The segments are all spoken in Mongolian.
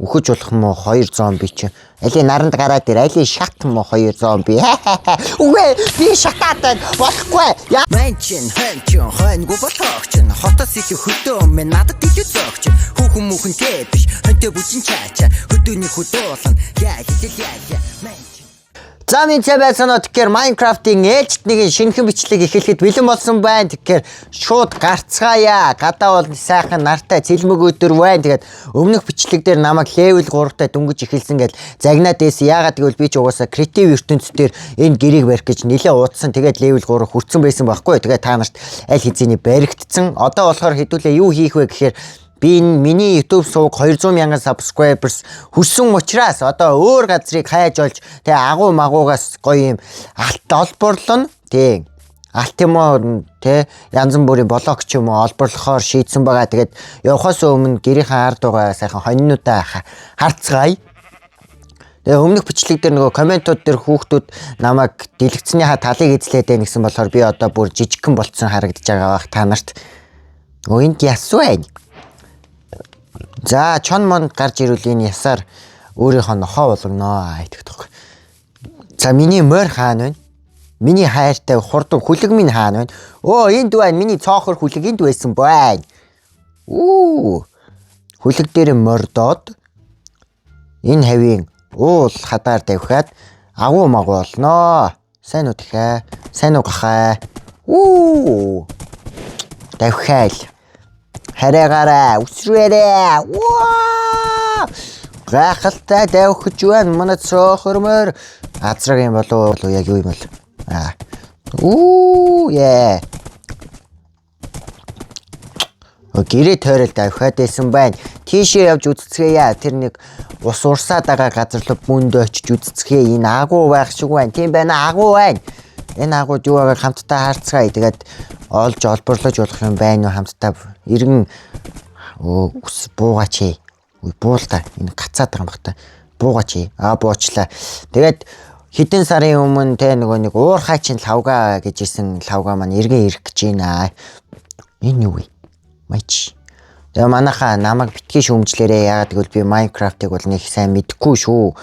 Үхэж болох юм уу хоёр зомби чи? Али наранд гараад ир, али шат юм уу хоёр зомби? Үгүй, би шатаад байна. Болохгүй. Мэн чин хэн чин хойнгүй болохч хотоос илүү хөдөө мэн надад илүү зөөгч хүүхэн хүүхэн тэ биш хөнтэй бүжин чаача хөдөөний хөдөө уулна яа яа яа мэн чин. За минь цай байсан уу, тэгэхээр Minecraft-ийн ээлжит нэгэн шинэхэн бичлэг эхлэхэд бэлэн болсон байна. Тэгэхээр шууд гарцгаая. Гадаа бол сайхан нартай цэлмэг өдөр байна. Тэгээд өмнөх бичлэг дээр намайг level 3-тай дөнгөж эхэлсэн гэж загнаад байсан. Яагаад гэвэл би ч угаасаа creative ертөнц дээр энэ гэрийг барих гэж нэлээ удсан. Тэгээд level 3 хүрсэн байсан байхгүй. Тэгээд та нарт аль хэзээний баригдсан. Одоо болохоор хэдүүлээ юу хийх вэ гэхээр би энэ миний YouTube сувг 200 мянган subscribers хүрсэн учраас одоо өөр газрыг хайж олж, тэгээ агуу магуугаас гоё юм алт олборлоно. Тий. Алт юм уу, тэ, янз бүрийн блок ч юм уу олборлохоор шийдсэн байгаа. Тэгээд явхаас өмнө гэрийнхээ ард байгаа сайхан хонинуудаа харцгаая. Тэгээ өмнөх бичлэг дээр нөгөө комментууд дээр хүүхдүүд намайг дэлгэцнийхаа талыг эзлээд байна гэсэн болохоор би одоо бүр жижигхэн болцсон харагдаж байгаа бах та нарт. Өө, энд яс байна. За, чон монд гарч ирвэл энэ ясаар өөрийнхөө нохоо болгоно итгэх. За, миний морь хаана байна? Миний хайртай хурдан хүлэг минь хаана байна? Өө, энд байна. Миний цоохор хүлэг энд байсан байна. Үү. Хүлэг дээр мордоод энэ хавийн уул хадаар тавихад агуу магуу болноо. Сайн уу, тэхээ? Сайн уу, гахай? Үү. Давхаал. Хараагаараа үсрээрээ. Ваа! Гайхалтай давхиж байна. Манай цоохормоор азраг юм болов уу, яг юу юм бол? Аа. Үү, яа. Гэрээ тойрол давхиад байсан байна. Тийшээ явж үзцгээе. Тэр нэг ус урсаад байгаа газар руу бүндөө очиж үзцгээе. Энэ агуу байх шиг байна. Тийм байна, агуу байна. Энэ агууд юу байгааг хамтдаа харцгаая. Тэгээд олж олборлож болох юм байна уу хамтдаа иргэн ус буугаач. Үгүй, буул та. Энэ гацаад байгаа юм бах та. Буугаач. Аа, буучлаа. Тэгээд хэдэн сарын өмнө те нөгөө нэг уурхай чинь лавга гэж ирсэн лавга маань эргэн ирэх гэж байна. Энэ юу вэ? Маяч. Тэгээ манайхаа намайг битгий шүүмжлээрээ. Яагаад гэвэл би Minecraft-ыг бол нэг сайн мэдэхгүй шүү.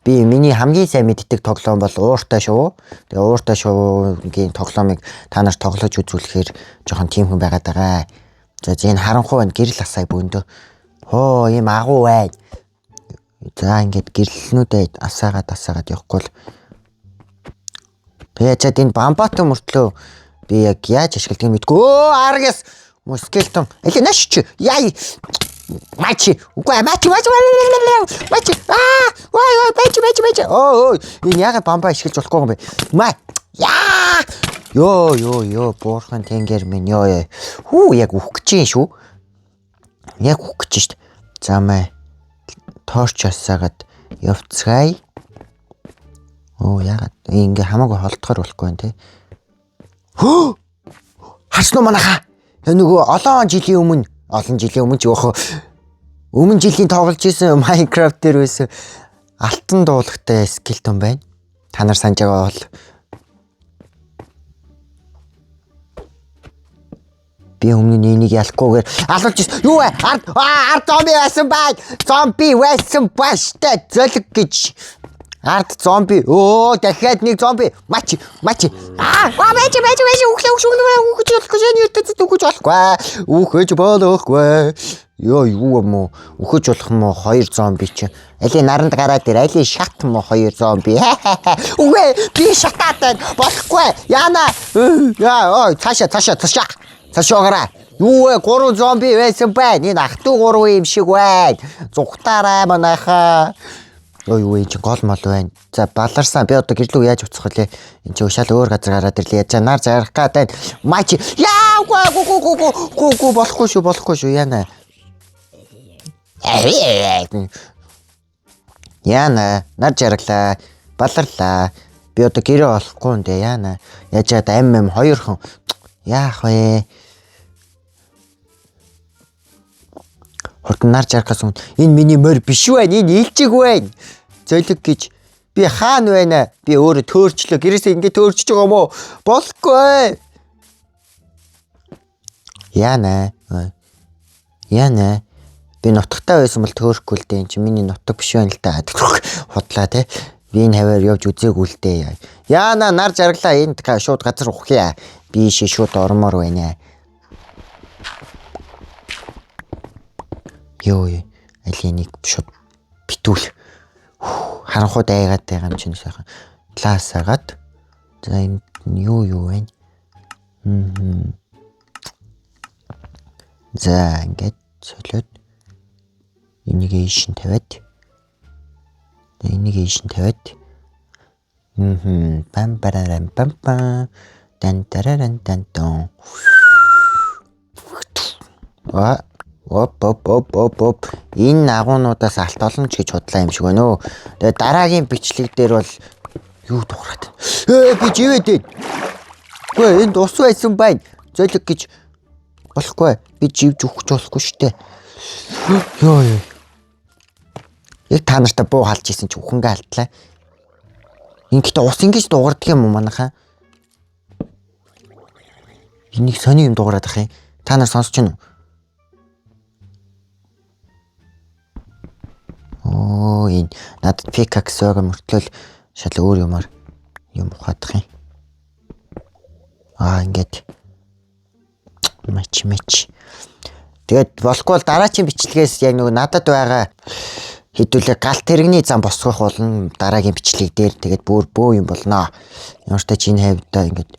Би миний хамгийн сайн мэддэг тоглоом бол ууртай шүү. Тэгээ ууртай шуугийн тоглоомыг та нарт тоглож үзүүлэхээр жоохон тийм хүн байгаад байгаа. За, энэ харанхуй байна. Гэрэл асаа бөөндөө. Хоо, ийм агуу байна. За, ингээд гэрлэнүүдээ асаагаад асаагаад явахгүй л. Тэгээ чад энэ бамбат мөртлөө би яг яаж ашигладгийг мэдгүй. Өө, аргас мө skeleton. Эле наш чи. Яй. Мачи. Үгүй, мачи, мачи, мачи. Аа, вай вай, бачи, бачи, бачи. Оо, энэ яагаад бамбаа ашиглаж болохгүй юм бэ? Ма. Яа. Йоо, ёо, ёо, буурхан тэнгэр минь, ёо ёо. Хүү, яг үхэх гэж юм шүү. Яг үхэх гэж шүү дээ. За, мэ. Torch асаагаад явцгаая. Оо, яагаад ингээ хамаагүй холдохоор болохгүй юм те. Хөө! Харсан уу, манайхаа? Нөгөө олон жилийн өмнө, олон жилийн өмнө ч яах, өмнө жилийн тоглож исэн Minecraft дээр байсан алтан дуулагтай skeleton байна. Та нар санаж байгаа бол би өмнө нь энийг ялахгүйгээр алуулж ирсэн. Юу вэ? Ард ард зомби байсан бай. Зомби байсан баштай зөлг гэж. Ард зомби. Өө, дахиад нэг зомби. Мачи, мачи. Аа, бачи, бачи, бачи, үхлээ, үхлээ, үхэж болохгүй, энэ ертөнцид үхэж болохгүй. Үхэж болохгүй. Йоо, юу юм уу? Үхэж болох юм уу хоёр зомби чи? Али наранд гараад ир, али шат юм уу хоёр зомби? Үгүй, би шатаад байна. Болохгүй. Яна. Яа, ой, цаашаа, цаашаа, цаашаа. Цаашаа гараа. Юу вэ? Гурван зомби байсан байна. Энэ ах トゥ гурван юм шиг байна. Зүгтаарай, манайхаа. Ой, юу энэ чинь гол мол байна. За, баларсан, би одоо гэрлүү яаж уцах вүлээ? Энэ чинь шал өөр газар гараад ирлээ. Яаж нар зарах гад байна. Мачи. Яа, гу гу гу гу гу гу, болохгүй шүү, болохгүй шүү. Яна. Яна, нар жаргалаа. Баларлаа. Би одоо гэрээ олохгүй юм дээ. Яна. Яаж яад ам ам хоёр хон. Яах вэ? Хурдан нар жаргахаас өмнө энэ миний морь биш байна. Энэ илжиг байна. Зөлөг гэж би хаана байна? Би өөрөө төөрчлөө. Гэрээсээ ингэ төөрчж байгаа юм уу? Болохгүй. Яна. Яна. Би нутагтай байсан бол төөрөхгүй л дээ. Энд чи миний нутаг биш байна л да. Худлаа те. Би энэ хаваар явж үзээгүй л дээ. Яана нар жаргалаа, энд шууд газар ухъя. Би ийшээ шууд ормоор байна. Йоо, алийг шууд битүүл. Харанхуй дайгаад байгаа юм чинь сайхан. Талаасаагаад. За, энд юу юу вэ? За, ингээд солиод энийг ийш нь тавиад, энийг ийш нь тавиад. Пам парарам пам пам дан тараран дан тон. А, оп оп оп оп оп, энэ агуунуудаас алт олно ч гэж худлаа юм шиг байна өө. Тэгээ дараагийн бичлэг дээр бол юу дуурайд. Ээ, би живээд байна. Үгүй, энд ус байсан байна. Зөөлөг гэж болохгүй. Би живж өгч болохгүй штэ. Йоо ёо. Яг та нартай буу халж исэн чи үхэнгээ алдлаа. Ингээд ус ингэж дуурдаг юм уу манайхаа? Энийг сони юм дуурайд ах юм. Та нар сонсож байна уу? Оо, энэ надад pickaxe байгаа мөртлөөл шал өөр юмар юм ухаадах юм. Аа, ингээд мач мач. Тэгээд болохгүй бол дараагийн бичлэгээс яг нөгөө надад байгаа хэдүүлээ галт тэрэгний зам босгох болно дараагийн бичлэг дээр, тэгээд бүр бөө юм болно. Ямар ч тач энэ хавьдаа ингээд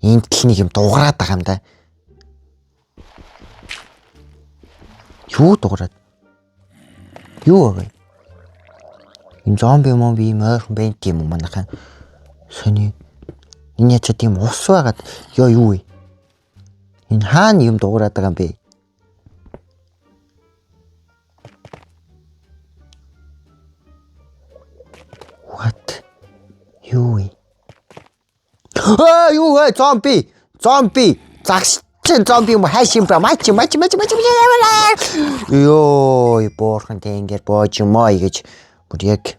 энд л нэг юм дуграад байгаа юм да. Юу дуграад? Юу байгаа юм? Энэ зомби момби юм ойрхон байна тийм үү манайхан? Сони. Энэ ячаа тийм ус байгаад ёо, юу вэ? Энэ хаана юм дуурайд байгаа юм бэ? What? Юу вэ? Аа, юу вэ? Зомби! Зомби! Загш чин зомби юм хайш юм ба, мач мач мач мач. Йоо, буурхан тэнгэр боож юм аа гэж бүр яг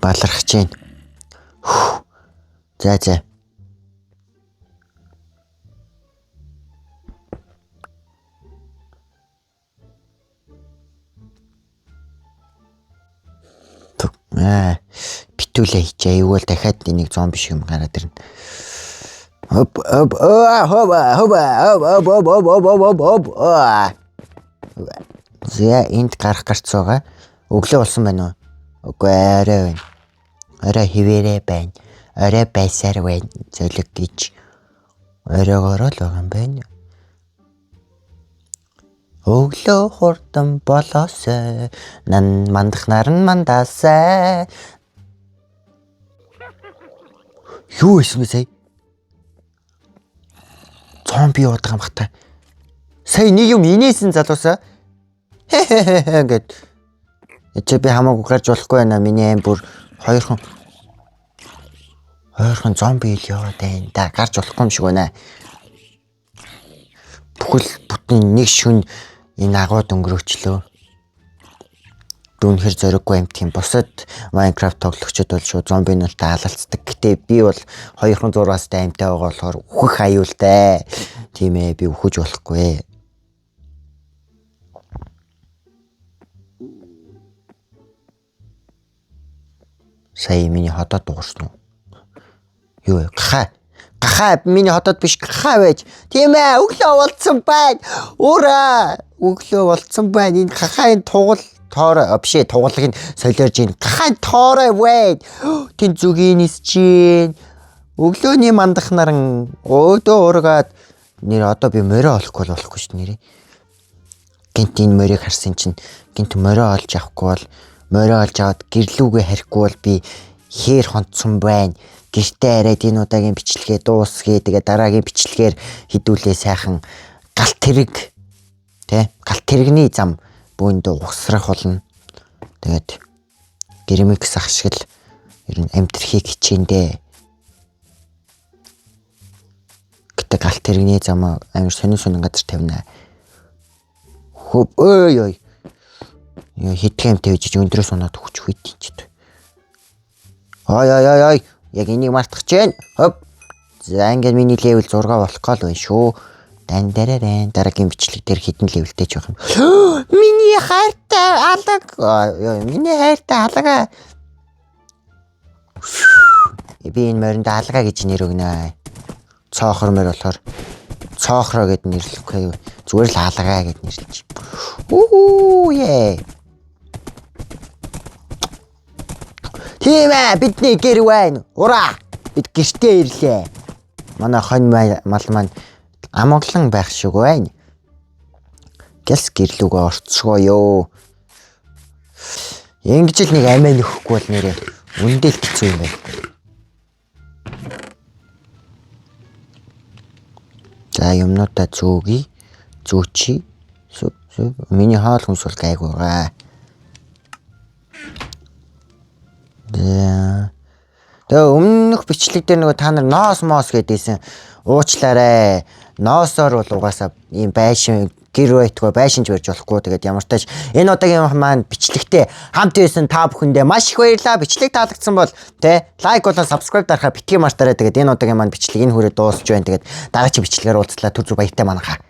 балархаж байна. За за. Аа, битүүлээ хийчээ. Эйгүүл дахиад энийг зомби шиг юм гараад ирнэ. Хоп хоп хоп хоп хоп хоп хоп хоп хоп хоп хоп. За, энд гарах гарц байгаа. Өглөө болсон байна уу? Үгүй, арай байна. Орой хിവэрэ байна. Орой байсаар байна. Зөлөг гэж. Оройгоор л байгаа юм байна. Өглөө хурдан болоосой. Нан мандах наран мандаасай. Юу исэн бэ сая? Зомби яваад байгаа юм бах та. Сая нэг юм инээсэн залуусаа. Хэ гэд. Чи би хамаагүй гарч болохгүй байна. Миний аим бүр хоёрхан ойрхон зомби ил яваад байна да. Гарч болохгүй юм шиг байна. Бүхэл бүтэн нэг шүн энэ агууд өнгөрөөчлөө. Би үнэхэр зориггүй юм тийм. Бусад Minecraft тоглогчид бол шууд зомби нартай алалцдаг. Гэтэ би бол 2-6-аас амтай байгаа болохоор үхэх аюултай. Тийм ээ, би үхэж болохгүй. Сая миний ходоод дуурсан уу? Юу вэ? Гахаа. Гахаа, миний ходоод биш, гахаа байж. Тийм ээ, өглөө болцсон байна. Ура! Өглөө болцсон байна. Энэ гахаын тугал тоорой биш ээ, тугалыг нь солиорж ийн. Гахаын тоорой байна. Тэн зүгийн нисчин. Өглөөний мандах наран өөдөө ургаад нэр одоо би морио олохгүй бол болохгүй шүү нэрээ. Гинт энэ морийг харсан чинь гинт морио олж авахгүй бол, морио олж аваад гэрлүүгээ харихгүй бол би хээр хонцсон байна. Гэртээ арайд энэ удаагийн бичлэгээ дуусгая. Тэгээ дараагийн бичлэгээр хідүүлээ сайхан галт тэрэг тэ галт тэрэгний зам бөөндөө угсрах болно. Тэгээд гэрмикс ах шиг л ер нь амьдрахыг хичээндээ. Гэтэ галт тэрэгний зам амар сонин сонин газар тавина. Хөп ой ой. Яа, хитгэн юм тавьж өндрөөс унаад өгч үйт юм чи. Ой ой ой ой. Яг энийг мартах чинь. Хоп. За, ингээд миний level 6 болох гол байна шүү. Дан дараарэн дараагийн бичлэг дээр хэдэн level тэй ч байх юм. Миний хайртай алаг. Ёо, миний хайртай алага. Би энэ моринд алга гэж нэр өгнө. Цоохор морь болохоор цоохроо гэд нэрлэхгүй. Зүгээр л алгаа гэд нэрлэж. Үхүү ээ. Тийм ээ, бидний гэр байна. Ура! Бид гэртээ ирлээ. Манай хонь мал маань амгалан байх шиг байна. Гэлс гэрлүүгөө орцгоо ёо. Ингэж л нэг амиа нөхгүй бол нэрээ үндэ л хэцүү юм байна. За, юмнуудаа зөөгье. Зөөчий. Миний хоол хүнс бол гайгүй байгаа. За. Тэгээ өмнөх бичлэг дээр нөгөө та нар ноос моос гэдээсэн, уучлаарай. Ноосоор бол угаасаа ийм байшин гэр байтугай байшинж барьж болохгүй. Тэгээд ямар ч тач энэ удаагийн маань бичлэгтээ хамт байсан та бүхэндээ маш их баярлалаа. Бичлэг таалагдсан бол те like болон subscribe дарахаа битгий мартаарай. Тэгээд энэ удаагийн маань бичлэг энэ хүрээ дуусч байна. Тэгээд дараагийн бичлэгээр уулзлаа. Түр зүр баяртай манайхаа.